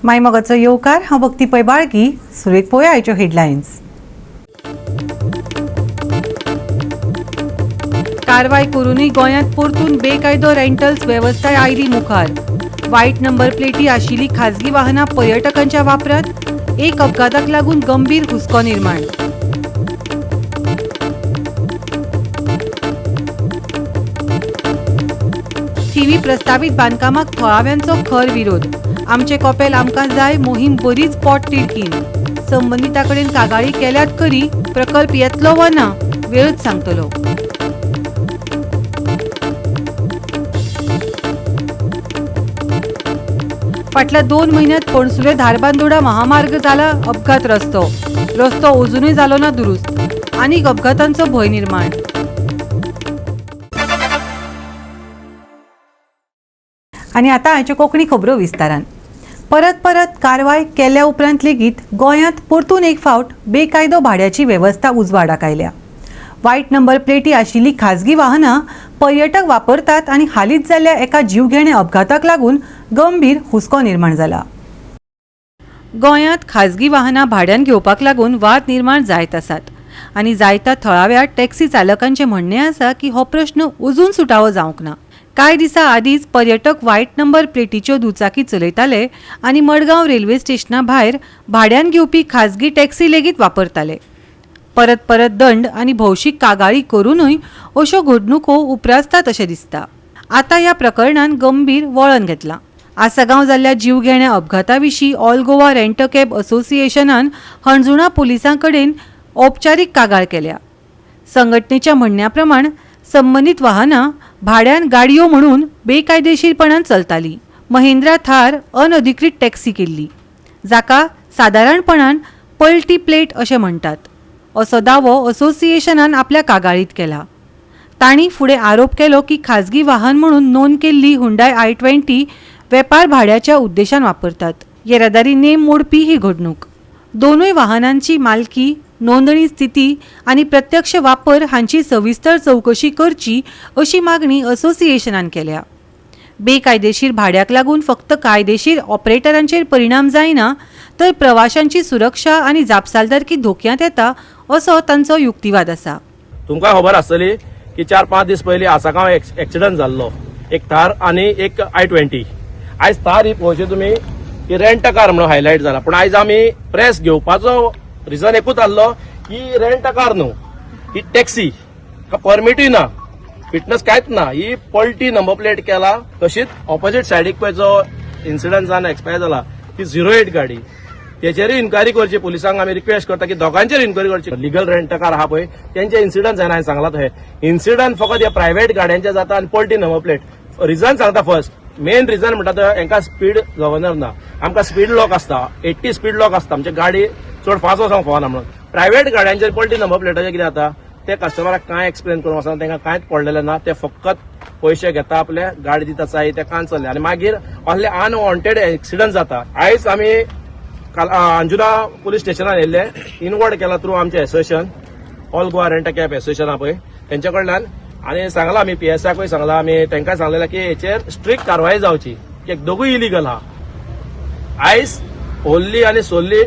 मायमोगाचो येवकार. हांव भक्ती पै बाळगी. सुरवेक पळोवया आयच्यो हेडलायन्स. कारवाय करूनय गोंयांत परतून बेकायदो रेंटल्स वेवस्थाय आयली मुखार. वायट नंबर प्लेटी आशिल्ली खाजगी वाहनां पर्यटकांच्या वापरांत. एक अपघाताक लागून गंभीर हुस्को निर्माण. थिवी प्रस्तावीत बांदकामाक थळाव्यांचो खर विरोध. आमचे कपेल आमकां जाय मोहीम बरीच पोट तिडकीन. संबंदिता कडेन कागाळी केल्यात खरी, प्रकल्प येतलो वा ना वेळच सांगतलो. फाटल्या 2 म्हयन्यांत पणसुले धारबांदोडा महामार्ग जाला अपघात रस्तो. रस्तो अजुनूय जालो ना दुरुस्त. आनीक अपघातांचो भंय निर्माण. आनी आतां आयच्यो कोंकणी खबरो विस्तारान. परत परत कारवाय केल्या उपरांत लेगीत गोंयांत परतून एक फावट बेकायदो भाड्याची वेवस्था उजवाडाक आयल्या. वायट नंबर प्लेटी आशिल्ली खाजगी वाहनां पर्यटक वापरतात आनी हालींच जाल्ल्या एका जीवघेण्या अपघाताक लागून गंभीर हुस्को निर्माण जाला. गोंयांत खाजगी वाहनां भाड्यान घेवपाक लागून वाद निर्माण जायत आसात आनी जायत्या थळाव्या टॅक्सी चालकांचें म्हणणें आसा की हो प्रश्न अजून सुटावो जावंक ना. कांय दिसां आदींच पर्यटक वायट नंबर प्लेटीच्यो दुचाकी चलयताले आनी मडगांव रेल्वे स्टेशना भायर भाड्यान घेवपी खाजगी टॅक्सी लेगीत वापरताले. परत परत दंड आनी भौशीक कागाळी करूनय अश्यो घडणुको उप्रासतात अशें दिसता. आतां ह्या प्रकरणान गंभीर वळण घेतलां. आसगांव जाल्ल्या जीवघेण्या अपघाता विशीं ऑल गोवा रेंट कॅब असोसिएशनान हणजुणा पुलिसां कडेन औपचारीक कागाळ केल्या. संघटनेच्या म्हणण्या प्रमाण संबंदीत वाहनां भाड्यान गाडयो म्हणून बेकायदेशीरपणान चलताली. महिंद्रा थार अनधिकृत टॅक्सी केल्ली, जाका सादारणपणान पलटी प्लेट अशें म्हणटात, असो दावो असोसिएशनान आपल्या कागाळीत केला. तांणी फुडें आरोप केलो की खाजगी वाहन म्हणून नोंद केल्ली हुंडाय i20 वेपार भाड्याच्या उद्देशान वापरतात. येरादारी नेम मोडपी ही घडणूक. दोनूय वाहनांची मालकी, नोंदणी स्थिती आनी प्रत्यक्ष वापर हांची सविस्तर चवकशी करची अशी मागणी असोसिएशनान केल्या. बेकायदेशीर भाड्याक लागून फक्त कायदेशीर ऑपरेटरांचेर परिणाम जायना, तर प्रवाशांची सुरक्षा आनी जापसालदारकी धोक्यांत येता असो तांचो युक्तिवाद आसा. तुमकां खबर आसतली की 4-5 दीस पयलीं आसागांव एक्सिडंट जाल्लो, एक थार आनी एक i20. आयज थार ही पळोवची तुमी की रेंट कार म्हणून हायलायट जाला, पूण आयज आमी प्रेस घेवपाचो रिजन एकूच आहलो की रेंट कार न्हू, ही टॅक्सी, परमिटूय ना, फिटनस कांयच ना. ही पलटी नंबर प्लेट केला. तशीच ऑपोजीट सायडीक पळय जो इन्सिडंट जावन एक्सपायर जाला ती 08 गाडी, तेचेरूय इन्क्वायरी करची. पुलिसांक आमी रिक्वेस्ट करता की दोगांचेर इन्क्वायरी करची. लिगल रेंट कार आहा पळय तेंचे इन्सिडंट जायना. हांवें सांगला तशें इन्सिडंट फकत ह्या प्रायव्हेट गाडयांचे जाता आनी पलटी नंबर प्लेट. रिजन सांगता, फर्स्ट मेन रिजन म्हणटा तो हेंकां स्पीड गव्हर्नर ना. आमकां स्पीड लॉक आसता, 80 स्पीड लॉक आसता. आमची गाडी चड फास्ट वचोंक फावना म्हणून प्रायव्हेट गाड्यांचेर पलटी नंबर प्लेटाचेर कितें जाता, ते कस्टमराक कांय एक्सप्लेन करूंक वचना, तांकां कांयच पडलेलें ना. ते फकत पयशे घेता, आपले गाडी दिता चाय, ते कान चल्ले आनी मागीर असले अनवॉन्टेड एक्सिडंट जाता. आयज आमी काल अंजुना पुलीस स्टेशनार येयल्ले, इनवर्ड केला थ्रू आमचे association, all Goa rent cab association आहा पळय तेंच्या कडल्यान, आनी सांगलां आमी पीएसआयकूय सांगलां, आमी तांकां सांगलेलें की हेचेर स्ट्रिक्ट कारवाय जावची की दोगूय इलिगल आहा. आयज ओन्ली आनी सोल्ली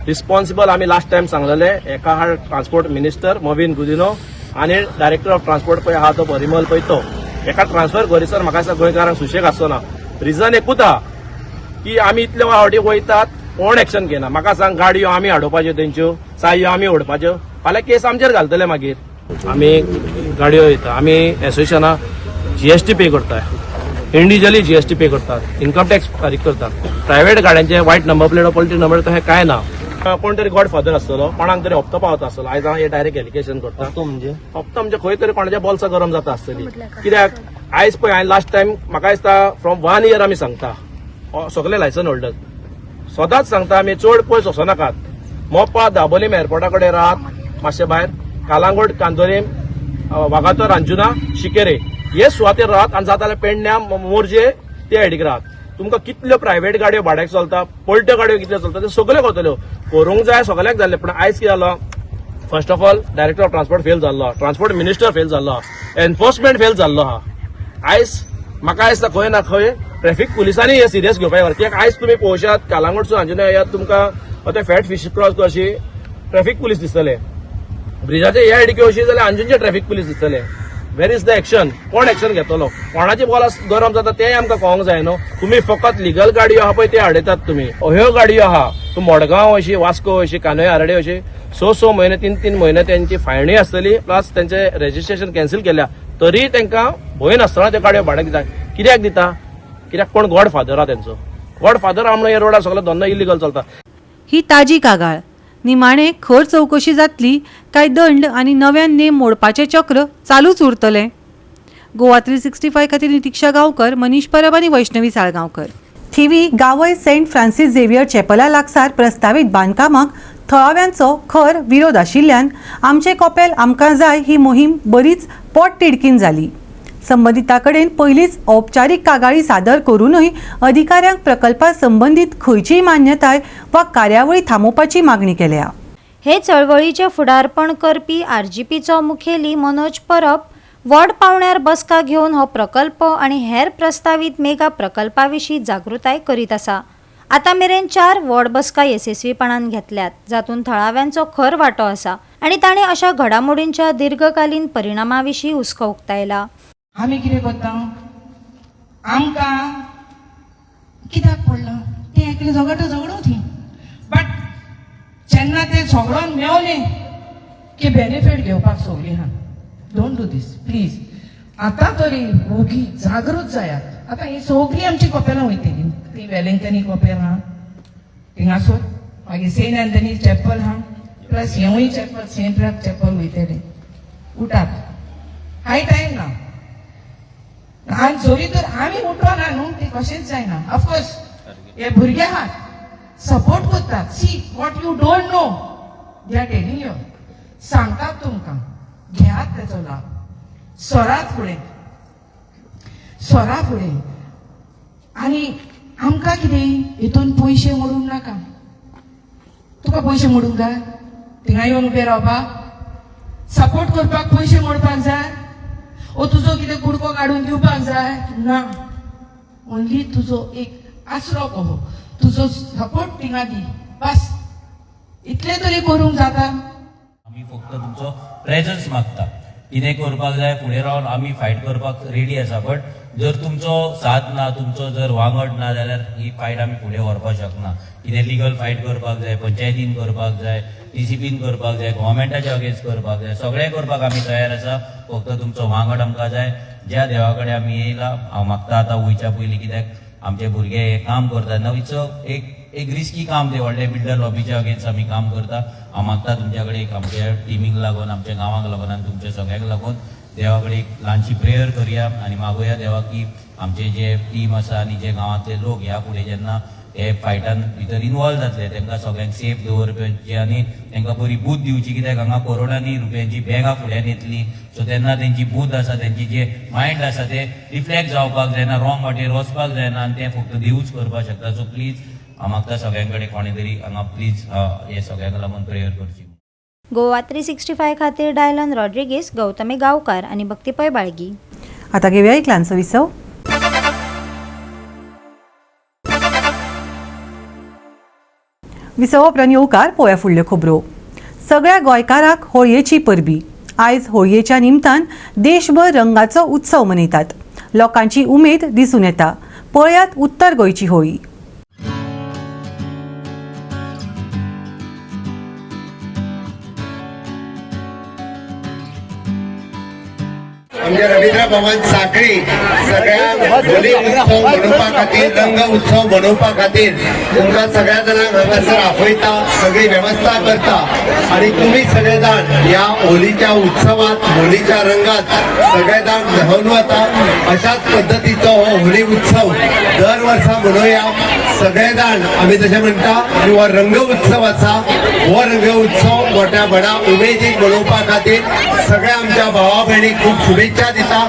रिस्पॉन्सिबल आमी लास्ट टायम सांगलेले एका आहा ट्रान्सपोर्ट मिनिस्टर मॉवीन गुदिन्हो आनी डायरेक्टर ऑफ ट्रान्सपोर्ट पळय आहा तो परिमल पळय, तो एका ट्रान्सफर करीसर म्हाका दिसता गोंयकारांक सुशेग आसचो ना. रिजन एकूच आहा की आमी इतले फावटी वयतात, कोण एक्शन घेना. म्हाका सांग, गाडयो आमी हाडोवपाच्यो, तेंच्यो चायो आमी ओडपाच्यो, फाल्यां केस आमचेर घालतले. मागीर आमी गाडयो येता, आमी एसोसिएशना जीएसटी पे करता, इंडिविज्युअली जीएसटी पे करतात, इन्कम टॅक्स फारीक करतात. प्रायव्हेट गाड्यांचे वायट नंबर प्लेट, पलटी नंबर तशें कांय ना. कोण तरी गॉड फादर आसतलो, कोणाक तरी हप्तो पावता आसतलो. आयज हांव हे डायरेक्ट एलिगेशन करता. तो म्हणजे हप्तो म्हणजे खंय तरी कोणाच्या बोल्सां गरम जाता आसतली. कित्याक आयज पळय हांवें लास्ट टायम म्हाका दिसता फ्रॉम 1 इयर आमी सांगता, सगळे लायसन होल्डर सदांच सांगता आमी, चड पयस वचो नाकात. मोपा दाबोलीम एअरपोर्टा कडेन राहात, मातशे भायर कालांगूट, कांदोलीम, वागातोर, अंजुना, शिकेरे हे सुवातेर राहात आनी जाता जाल्यार पेडण्या, मोरजे ते सायडीक राहात. तुमकां कितल्यो प्रायव्हेट गाडयो भाड्याक चलता, पलट्यो गाडयो कितल्यो चलता ते सगल्यो कळतल्यो. करूंक जाय सगल्याक जाल्ले, पूण आयज कितें जालो, first of all director of transport fail जाल्लो, ट्रान्सपोर्ट मिनिस्टर फेल जाल्लो, एनफोर्समेंट फेल जाल्लो आहा. आयज म्हाका दिसता खंय ना खंय ट्रॅफिक पुलिसांनी हे सिरियस घेवपाक जाय. कित्याक आयज तुमी पळोवशात कालांगुटसून अंजुना येयात, तुमकां ते फॅट फिश क्रॉस करशी ट्रॅफिक पुलीस दिसतले, ब्रिजाचे ह्या हेडीक येवशी जाल्यार अंजुनचे ट्रॅफिक पुलीस दिसतले. Where is the action? कोण एक्शन घेतलो? कोणाचे बॉल गरम जाता तेंय आमकां कळोंक जाय न्हू. तुमी फकत लिगल गाडयो आहा पळय ते हाडयतात तुमी. ह्यो गाडयो आहा तूं मडगांव अशी, वास्को अशी, कानोय आराडे अशी 6-6 म्हयने 3-3 म्हयने तेंची फायनूय आसतली, प्लस तेंचे रेजिस्ट्रेशन कॅन्सल केल्या तरी तांकां भंय नासतना त्यो गाडयो भाड्याक दिता. कित्याक दिता? कित्याक कोण गॉड फादर आहा तेंचो? गॉड फादर आहा म्हणून हे रोडार सगळो धंदो इलिगल चलता. ही ताजी कागाळ. निमाणे खर चवकशी जातली काय दंड आनी नव्यान नेम मोडपाचें चक्र चालूच उरतलें? गोवा 365 खातीर नितिक्षा गांवकर, मनीष परब आनी वैष्णवी साळगांवकर. थिवी गांवय सेंट फ्रांसीस झेवियर चॅपला लागसार प्रस्तावीत बांदकामाक थळाव्यांचो खर विरोध आशिल्ल्यान आमचें कॉपेल आमकां जाय ही मोहीम बरीच पोटतिडकीन जाली. संबंदिता कडेन पयलींच औपचारीक कागाळी सादर करूनय अधिकाऱ्यांक प्रकल्पा संबंदीत खंयचीय मान्यताय वा कार्यावळी थांबोवपाची मागणी केल्या. हे चळवळीचें फुडारपण करपी आरजीपीचो मुखेली मनोज परब व्हड पावंड्यार बसका घेवन हो प्रकल्प आनी हेर प्रस्तावीत मेगा प्रकल्पा विशीं जागृताय करीत आसा. आतां मेरेन 4 व्हड बसका येसस्वीपणान घेतल्यात, जातूंत थळाव्यांचो खर वांटो आसा आनी ताणें अशा घडामोडींच्या दीर्घकालीन परिणामा विशीं हुस्को उक्तायला. आमी कितें करता? आमकां कित्याक पडलां तें एकलें झगडटा झगडूं थी, बट जेन्ना ते झगडोन मेवलें की बेनिफीट घेवपाक सोगलीं आहा. Don't do these please. आतां तरी ओगी जागृत जायात. आतां ही सगळीं आमची कोपेलां वयतलीं. ती वेलिंगटनी कोपेल आहा थिंगासर, मागीर सेंट एंथनी चॅपल आहा, प्लस हेंवूय चॅपल सेंट रॉक चॅपल वयतलें. उठात, हाय टायम ना. आनी जरी तर आमी उठोना न्हू, तें कशेंच जायना. ऑफकोर्स हे भुरगे आहात, सपोर्ट करतात. See what you don't know they are telling you, सांगतात तुमकां. घेयात तेचो लाभ, सरात फुडें, सरा फुडें. आनी आमकां कितें हितून पयशे मोडूंक नाका. तुका पयशे मोडूंक जाय थिंगा येवन उबें रावपाक? सपोर्ट करपाक पयशे मोडपाक जाय? ओ तुजो कितें कुडको काडून दिवपाक जाय? ना, ओनली तुजो एक आसरो कहो, तुजो सपोर्ट थिंगा दी, बस इतलें तरी करूंक जाता. आमी फक्त तुमचो प्रेजन्स मागता. कितें करपाक जाय फुडें रावन आमी फायट करपाक रेडी आसा, बट जर तुमचो साथ ना, तुमचो जर वांगड ना जाल्यार ही फायट आमी फुडें व्हरपाक शकना. कितें लिगल फायट करपाक जाय, पंचायतीन करपाक जाय, टीसीपीन करपाक जाय, गोवोरमेंटाच्या अगेन्स्ट करपाक जाय, सगळें करपाक आमी तयार आसा. फक्त तुमचो वांगड आमकां जाय. ज्या देवा कडेन आमी येयला, हांव मागता आतां वयच्या पयलीं, कित्याक आमचे भुरगे हे काम करतात न्हू, it's एक एक रिस्की काम. ते व्हडले बिल्डर लॉबीच्या अगेन्स्ट आमी काम करता. हांव मागता तुमच्या कडेन एक, आमच्या टिमीक लागून, आमच्या गांवाक लागून आनी तुमच्या सगळ्यांक लागून देवा कडेन एक ल्हानशी प्रेयर करया आनी मागुया देवाक की आमचे जे टीम आसा आनी जे गांवांतले लोक ह्या फुडें जेन्ना हे फायटान भितर इनवॉल्व जातले, तांकां सगळ्यांक सेफ दवरपाची आनी तांकां बरी बूद दिवची. कित्याक हांगा करोडांनी रुपयांची बॅगां फुड्यान येतली, सो तेन्ना तेंची बूद आसा, तेंची जे मायंड आसा ते रिफ्लेक्ट जावपाक जायना, रॉंग वाटेर वचपाक जायना आनी तें फक्त देवूच करपाक शकता. सो प्लीज हांव मागता सगळ्यां कडेन कोणी तरी हांगा प्लीज हे सगळ्यांक लागून प्रेयर करची. गोवा 365 खातीर डायलन रॉड्रिगीस, गौतमी गांवकार आनी भक्ती पै बाळगी. आता घेऊया एक ल्हानसो विसव. विसवा उपरांत येवकार. पळोवया फुडल्यो खबरो. सगळ्या गोंयकारांक होळयेची परबी. आयज होळयेच्या निमतान देशभर रंगाचो उत्सव मनयतात. लोकांची उमेद दिसून येता. पळयात उत्तर गोंयची होळी. आमचे रवींद्र भवन साखळी सगळ्या होली उत्सव मनोवपा खातीर, रंग उत्सव मनोवपा खातीर तुमकां सगळ्या जाणांक हांगासर आपयता, सगळी वेवस्था करता आणि तुम्ही सगळे जाण ह्या होलीच्या उत्सवात, होलीच्या रंगात सगळे जाण न्हावन वता. अशाच पद्दतीचो हो होली उत्सव दर वर्सा मनोवया सगळे जाण. आमी जशें म्हणटा की हो रंग उत्सव आसा, हो रंग उत्सव मोठ्या व्हडा उमेदीन मनोवपा खातीर सगळ्या आमच्या भावा भयणीक खूब शुभेच्छा दिता.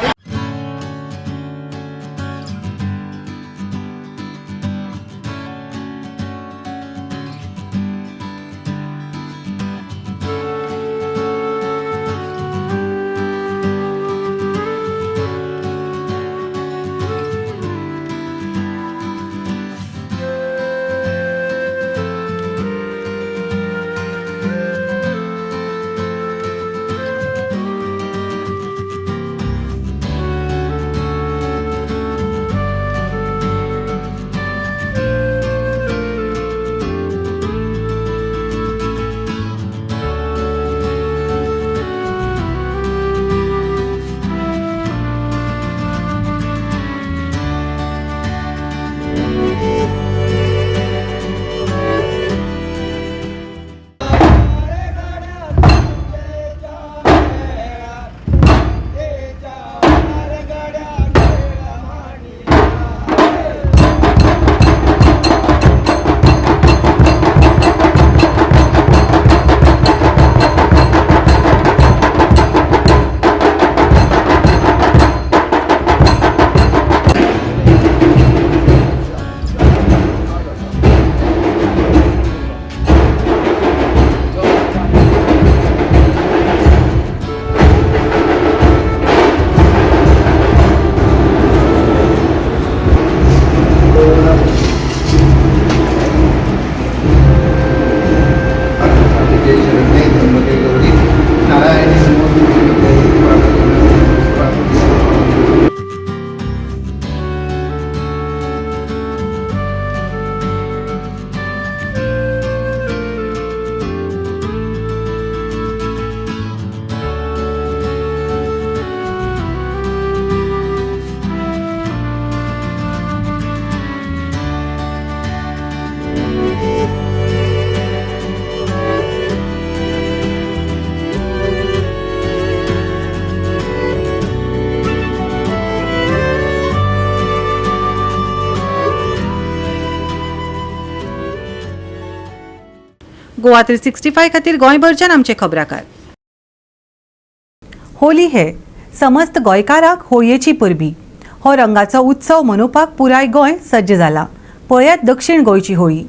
गोवा 365 खातीर गोंयभरच्यान आमचे खबराकार. होली हे समस्त गोंयकाराक होळयेची परबी. हो रंगाचो उत्सव मनोवपाक पुराय गोंय सज्ज जाला. पळयात दक्षिण गोंयची होळी.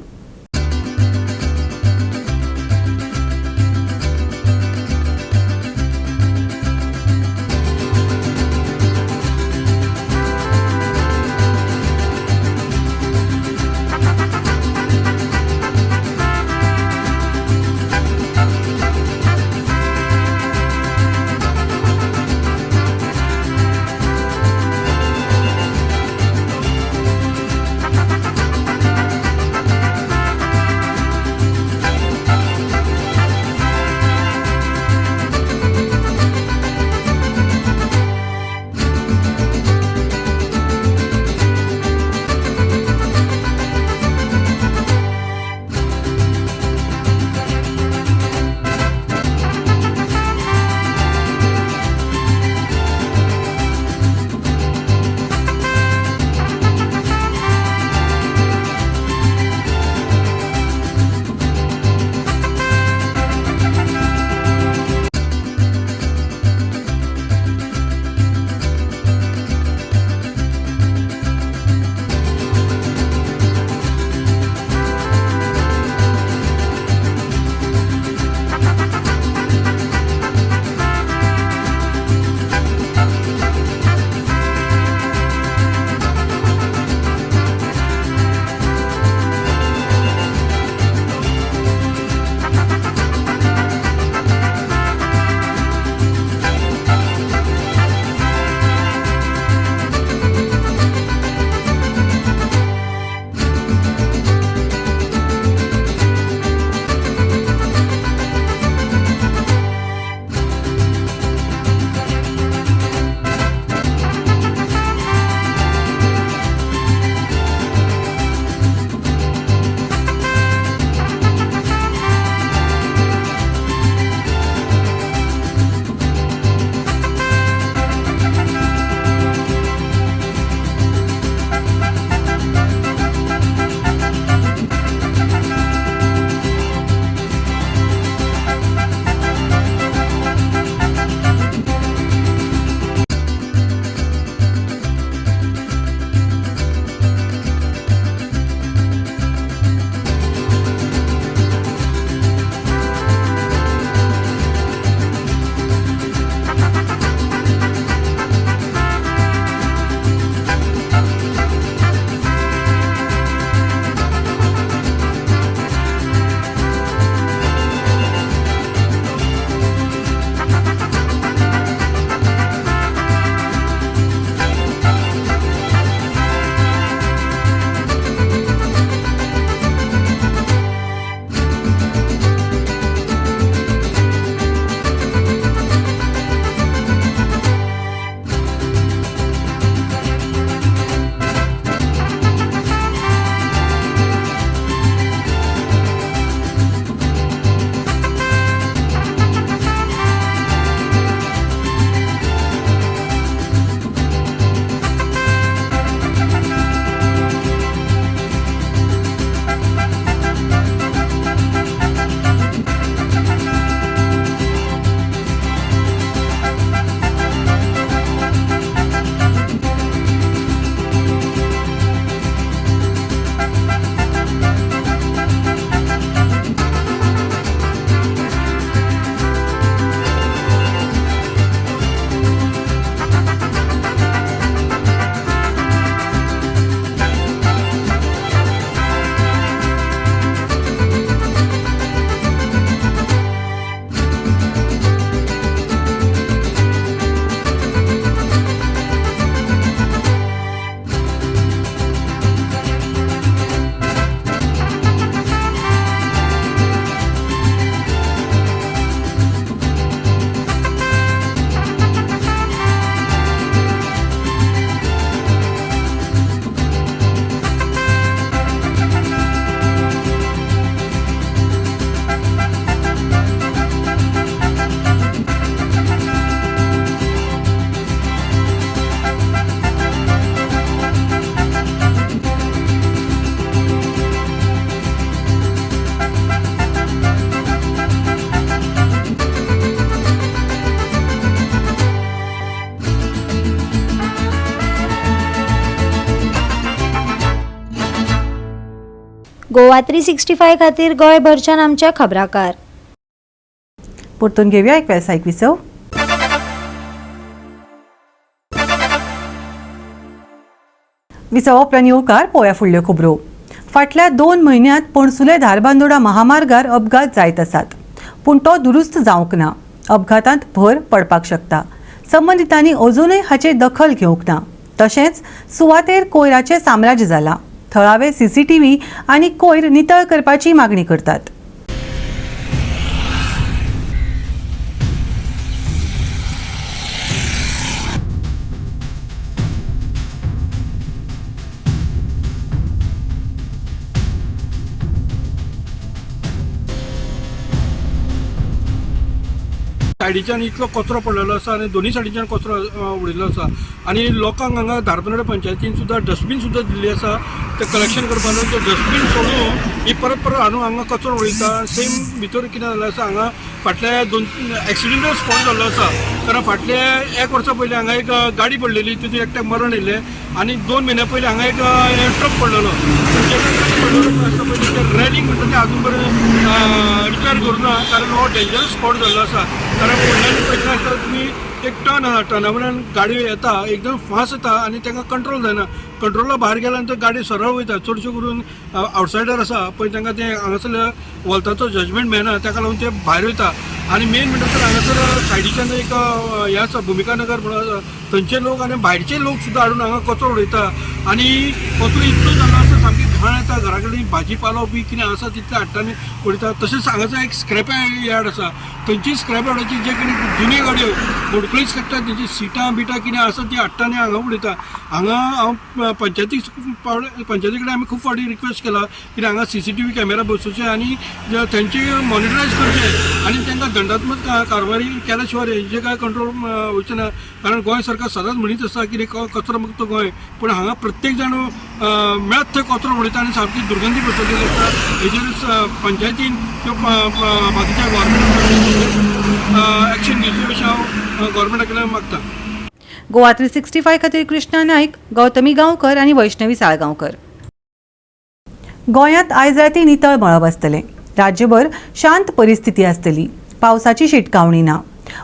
गोवा 365 खातीर गोंयभरच्यान आमच्या खबराकार. परतून घेवया एक वेवसायीक विसव. विसवा उपरांत येवकार पळोवया फुडल्यो खबरो. फाटल्या 2 म्हयन्यांत पणसुले धारबांदोडा महामार्गार अपघात जायत आसात, पूण तो दुरुस्त जावंक ना. अपघातांत भर पडपाक शकता. संबंदितांनी अजूनय हाचेर दखल घेवंक ना. तशेंच सुवातेर कोयराचें साम्राज्य जालां. थळावे सीसीटीव्ही आनी कोयर नितळ करपाची मागणी करतात. सायडीच्यान इतलो कचरो पडलेलो आसा आनी दोनी सायडीच्यान कचरो उडयल्लो आसा आनी लोकांक हांगा धारबांदोडा पंचायतीन सुद्दां डस्टबीन सुद्दां दिल्ली आसा. ते कलेक्शन करपाक ते डस्टबीन सोडून ही परत परत हाडून हांगा कचरो उडयता. सेम भितर कितें जाल्लें आसा, हांगा फाटल्या 2-3 एक्सिडेंटल स्पॉट जाल्लो आसा. कारण फाटल्या 1 वर्सा पयलीं हांगा एक गाडी पडलेली, तितून एकट्याक मरण येयल्लें आनी 2 म्हयन्या पयलीं हांगा एक ट्रक पडलेलो. पडलेलो रॅलिंग म्हणटा ते आजून पर्यंत रिपेर करूं ना, कारण हो डेंजरस स्पॉट जाल्लो आसा. कारण फुडल्यान पळयतना आसतना तुमी एक टर्न आसा, टर्ना वयल्यान गाडी येता एकदम फास्ट येता आनी तांकां कंट्रोल जायना. कंट्रोला भायर गेल्या नंतर गाडी सरळ वयता. चडश्यो करून आवटसायडर आसा पळय, तांकां ते हांगासरल्या वोल्ताचो जजमेंट मेळना, ताका लागून ते भायर वयता. आनी मेन म्हणटा तर हांगासर सायडीच्यान एक हें आसा भुमिका नगर म्हणून आसा, थंयचे लोक आनी भायरचे लोक सुद्दां हाडून हांगा कचरो उडयता आनी कचरो इतलो जाल्लो आसा, सामकी घाण येता. घरा कडेन भाजी पालो बी कितें आसा तितलें हाडटा आनी उडयता. तशेंच हांगासर एक स्क्रॅप यार्ड आसा, थंयची स्क्रॅप यार्डाची जे कितें जुन्यो गाडयो मोडकळीच काडटा, तेंची सिटां बिटां कितें आसा ती हाडटा आनी हांगा उडयता. हांगा हांव पंचायती कडेन आमी खूब फावटी रिक्वेस्ट केला की हांगा सीसीटीव्ही कॅमेरा बसोवचे आनी थंयचे मॉनिटरायज करचे आनी तांकां दंडात्मक कारवाई केल्या शिवाय हेंचे काय कंट्रोल वचचे ना. कारण गोंय सरकार सदांच म्हणीत आसता की कचरो मुक्त गोंय, पूण हांगा प्रत्येक जाण मेळत थंय कचरो उडयता आनी सामकी दुर्गंधी पसरलेली आसा. हेजेर पंचायतीन किंवा बाकीच्या गव्हर्मेंटान एक्शन घेवची अशें हांव गव्हर्मेंटा कडल्यान मागता. गोवा 365 खातीर कृष्णा नायक, गौतमी गांवकर आनी वैष्णवी साळगांवकर. गोंयांत आयज राती नितळ मळब आसतलें. राज्यभर शांत परिस्थिती आसतली. पावसाची शिटकावणी ना.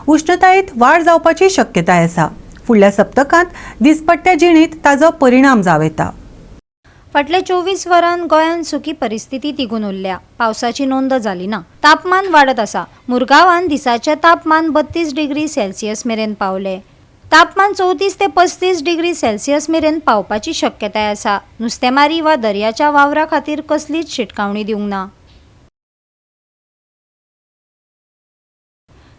उश्णतायेंत वाड जावपाची शक्यताय आसा. फुडल्या सप्तकांत दिसपट्ट्या जिणेंत ताजो परिणाम जावं येता. फाटल्या 24 वरांत गोंयांत सुकी परिस्थिती तिगून उरल्या. पावसाची नोंद जाली ना. तापमान वाडत आसा. मुरगांवान दिसाचें तापमान 32 डिग्री सेल्सियस मेरेन पावलें. तापमान 34 ते 35 डिग्री सेल्सियस मेरेन पावपाची शक्यताय आसा. नुस्तेमारी वा दर्याच्या वावरा खातीर कसलीच शिटकावणी दिवंक ना.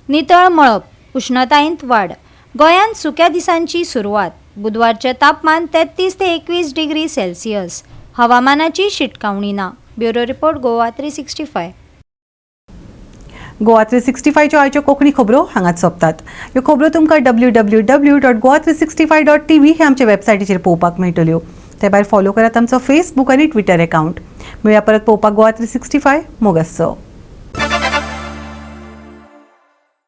नितळ मळब, उश्णतायेंत वाड. गोंयांत सुक्या दिसांची सुरवात. बुधवारचें तापमान 33 ते 21 डिग्री सेल्सियस. हवामानाची शिटकावणी ना. Bureau report, Goa 365. Goa 365च्यो आयच्यो कोंकणी खबरो हांगाच सोंपतात. ह्यो खबरो तुमकां www.goa365.tv हे आमच्या वेबसायटीचेर पळोवपाक मेळटल्यो. ते भायर फॉलो करात आमचो फेसबूक आनी ट्विटर एकावंट. मेळया परत पळोवपाक गोवा 365. मोग आसचो.